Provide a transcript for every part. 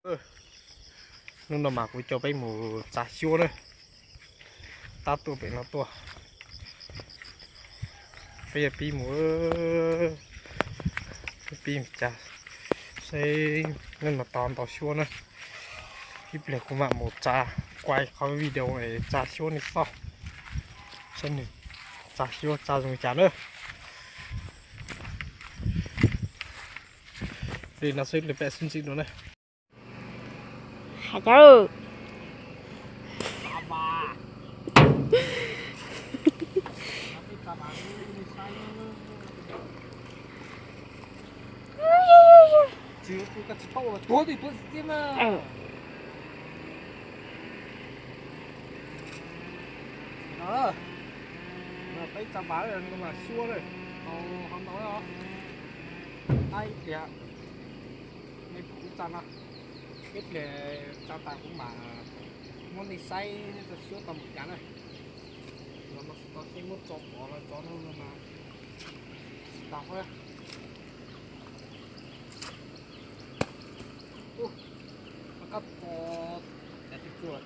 Hnub no mas kuv coj peb mus tsa xyuab na. Tab tuaj pem no tuaj. Peb yuav pib mus, pib mus tsa, seb hnub no tau ntau xyuab na. Ib pliag kuv mam mus tsa, kuaj qhov video tsa xyuab nej xauj, seb nws tsa xyuab tsa zoo li cas na. Li no xwb, li peb sib ntsib dua na. Hais cas? Tsis, koj tsis paub los tuav twj tuav txiv txiab na. Peb tsa vas, mas xyuab lawm, tau ho ntau os. Ib pliag nej pom kuv tsa no, ib pliag tsa tas kuv mam muab nej saib tsa xyuab tau npaum cas na. Los no tsis tau seb muab tso pov los tso no mas tsis tau. Ub, koj tso, cas twb tsuag.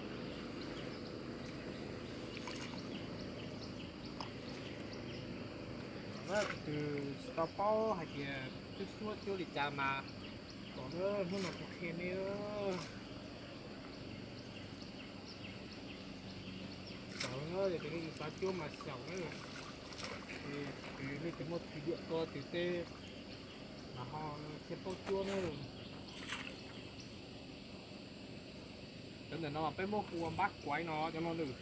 Tus tsis tau paub hais tias twb xyuab xyuab li cas mas kom hnub no kuv qhia nej. Xyaum, yog tias nej xav cuab mas xyaum na. Ces nej tus muaj txiv duam tuaj tus teb mas ho thiaj paub cuab na. Cov ntawm no mas peb muab hu ua npab kuaiv no cov no nws.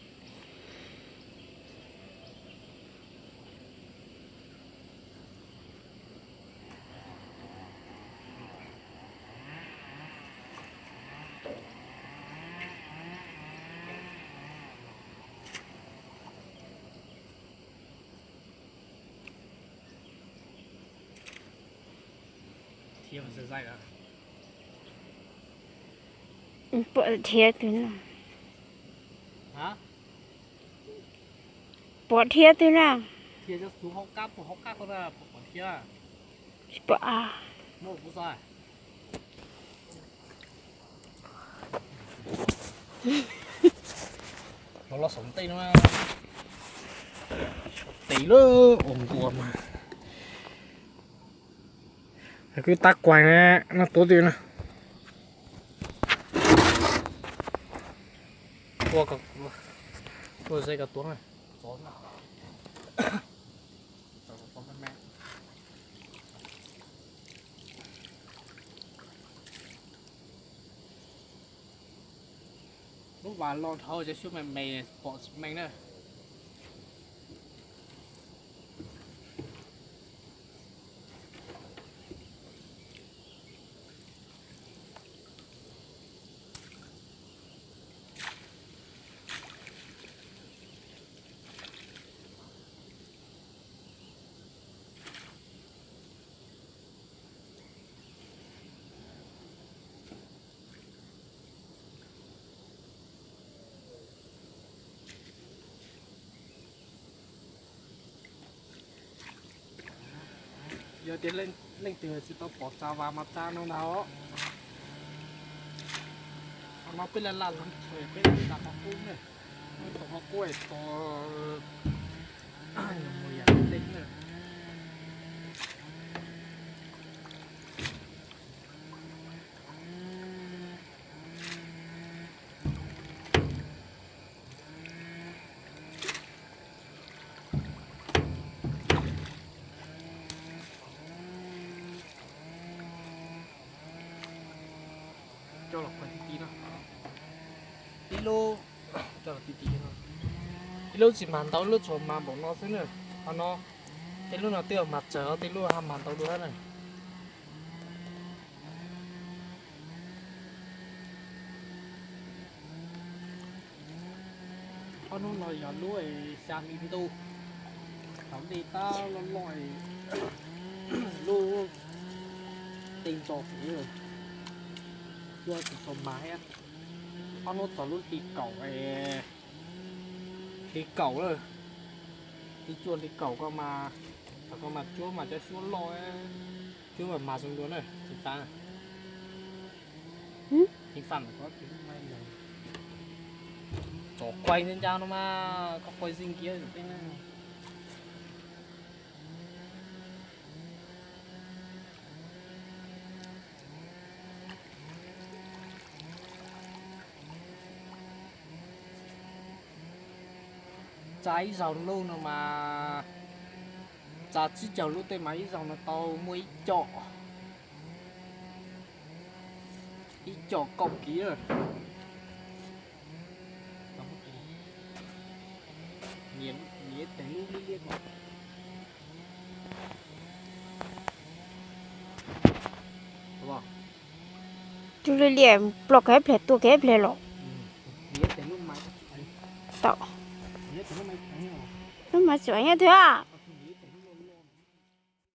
Thiab tus no, pom thiab twg na? Tsis pom. Los los saum ntej no, saum tes lawm ua ntua mas. Kwv tab kuaig na, no tuav twg na. Ua, ua ze ka tuav na. Lub vas los dhau cov xyuab me me pom tsis meej na. Yog tias leej twg tsis tau pom tsa vas mas tsa no ntag. Qhov no peb laj laj los txog peb tsa qhov qub na. Tau qhov qub es tau mus yam ntej na. Coj los kuaj ti ti no. Ib lub, coj los ti ti no. Ib lub tsis mag ntau, ib lub tsuas mag npaum no xwb na. Qhov no, tej lub no twb mag tsawg, tej lub ho mag ntau dua na. Ob hnub no yog lub xya hli ntuj, thaum dej tab loj loj, lub dej ntxo heev, cuaj tsis tau mag thiab. Ob hnub txog lub hli kaum, hli kaum lawm, hli cuaj hli kaum ko mas, thaum ko mas cuab mas cov xyuab loj, cuab mas mag zoo dua na, tsis tas. Xav kom quaj ncaj ncaj no mas koj quaj zig kiag peb na. Tsa ib zaug lub no mas, tsa tsib caug lub tej mas ib zaug no tau muaj ib co, ib co kaum kiv. Nias teg lub liab liab ko. Tus liab liab ploj kiag ib pliag tuag kiag ib pliag los. Tau. Lub mas tseem nyob twg?